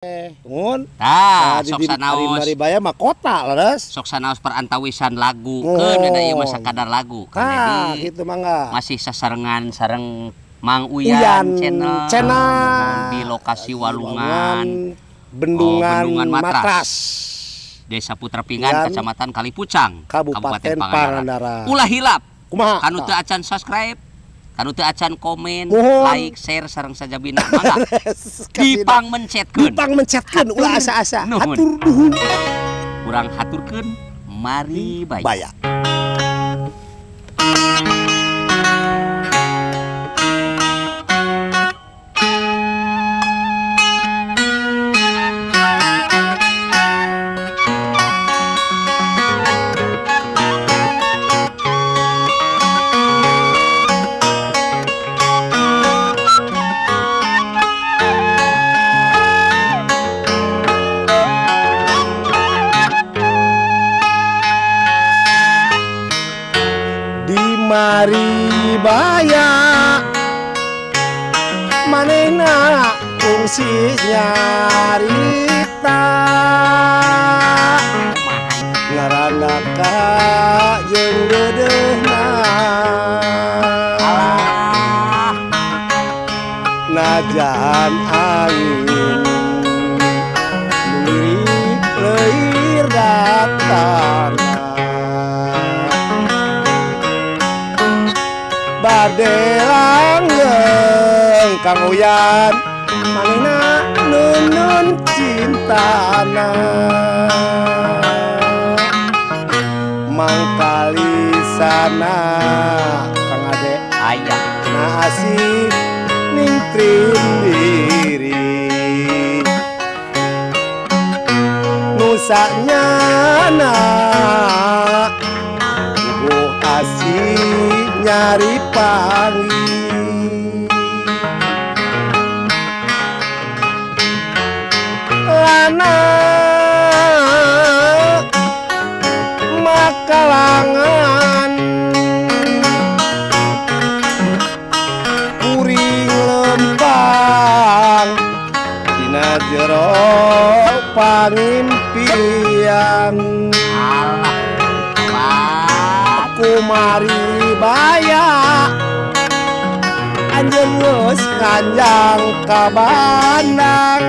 Mun. Tah, sok sanaos. Maribaya mah kota leres. Sok sanaos perantawisan lagu. Keun da ieu mah sakadar lagu. Tah, kitu mangga. Masih sasarengan sareng Mang Uyan Channel. Channel. Di lokasi Walungan, Bendungan, oh, Bendungan Matras. Desa Putra Pinggan, Kecamatan Kalipucang, Kabupaten Pangandaran. Ulah hilap. Kumaha? Kanu teu acan subscribe, kanu teu acan komen, mohon. Like, share sareng sajabina mangga. Dipang mencetkeun. Dipang mencetkeun ulah asa-asa. Hatur nuhun. Urang haturkeun mari baya. Maribaya manehna kungsi nyarita ngaranna ka jeung deudeuhna najan angin lirik leuir datang bade langgeng Kang Uyan manehna nunun cintana mangkalisana Kang Ade aya na asih ning trindiri nusa nyana puguh asih nyari pangi lana makalangan kuring lempang dina jero pangimpian kumari baya anjeun geus nganjang ka Bandang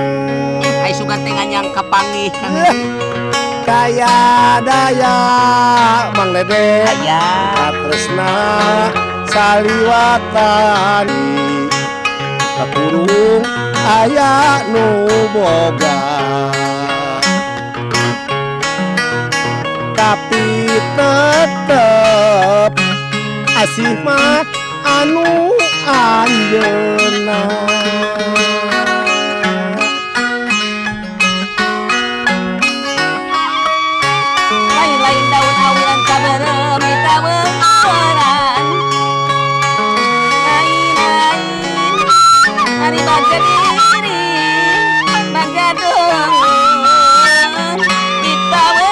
ai sugan teh nganjang ka pangih kaya daya Mang Dede aya katresna saliwatan kakurung aya nu boga tapi tetep asih mah anu anjeunna. Lain-lain daun awian kaberem ditaweran lain-lain ari bangga diri bangga deungeun ditaweran.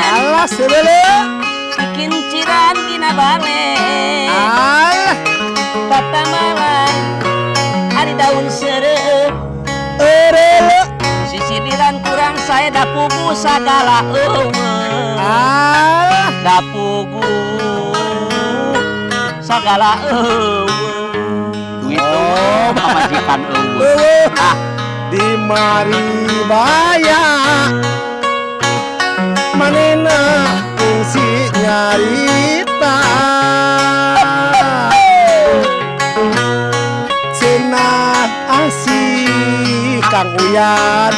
Alah seuleuh kinciran dina bale alah patamalan ari daun seureuh eureuleuh sisidiran kurang sae da pugu sagala eueuh alah da pugu sagala eueuh duit eueuh pamajikan eueuh ah di Maribaya manehna kungsi nyarita cenah asih Kang Uyan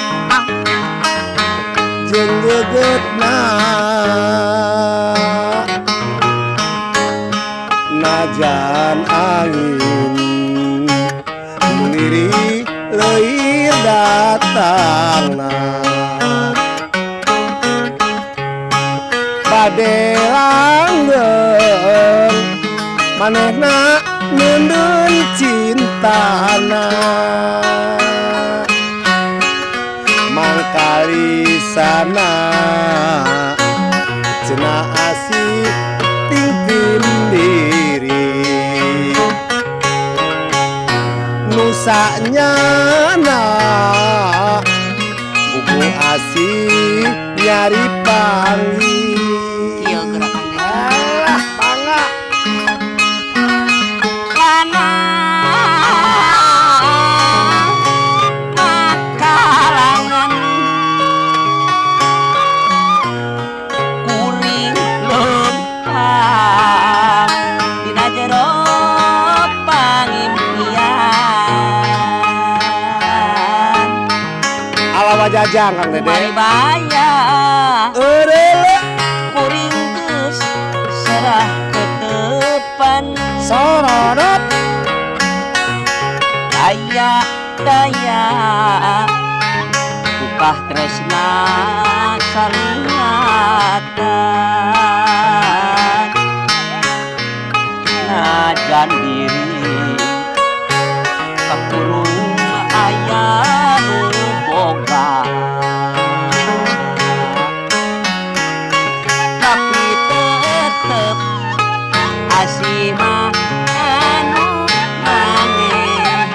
jeung geugeutna najan angin lirih leuir datangna bade langgeng manehna nundun cintana mangkalisana cenah asih tingtim diri nusa Sanyana buku asih nyari panggih. Kieu gerakan teh. Alah pangga. Lana makalangan kuring lempang dina jero pangimpian. Ala wajajang Kang Dede. Baya eureule kuring geus serah ketepan sororot daya daya upah tresna salingatan najan diri kakurung aya nu boga tapi tetep asih mah anu maneh.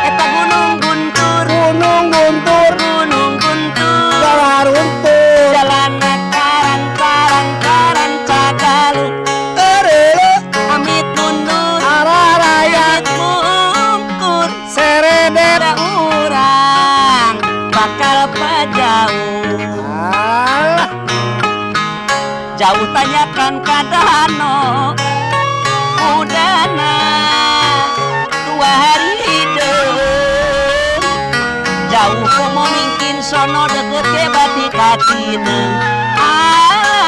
Eta Gunung Guntur, Gunung Guntur, Gunung Guntur, Jalaruntur, jalana karang karang karang cagalu, eureule amit mundur, araraya, amit mungkur, seredet da urang bakal pajauh. Alah jauh tanyakan ka Dano udana 2 hari hideung jauh komo mungkin sono deket ge bati katineung ah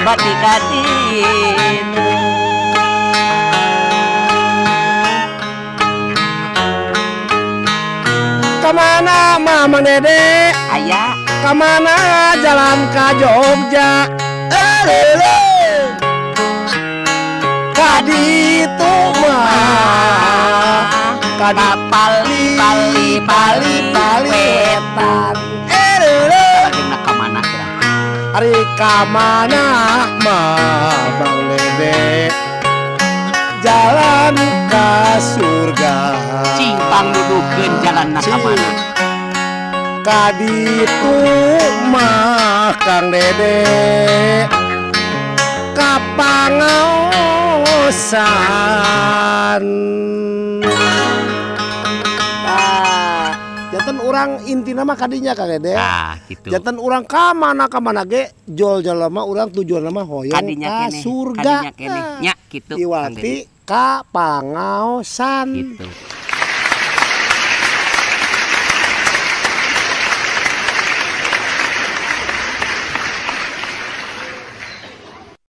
bati katineung. Kamana Mama Dede? Aya kamana jalan ka Jogja? Eureule ka ditu mah ka pali pali pali pali wetan. Eureule Lagengna ka mana kira? Ari ka mana mah Bang Dede? Jalan ka surga. Cing pangdudukeun jalanna ka mana? Ka ditu mah Kang Dede ka pangaosan. Tah, janten urang intina mah kadinya Kang Dede. Tah, kitu. Janten urang ka mana-ka mana ge jol jelema urang tujuanna mah hoyong Kadinya ka keneh, surga. Kadinya keneh. Nya kitu Kang Dede. Iwati ka pangaosan. Gitu.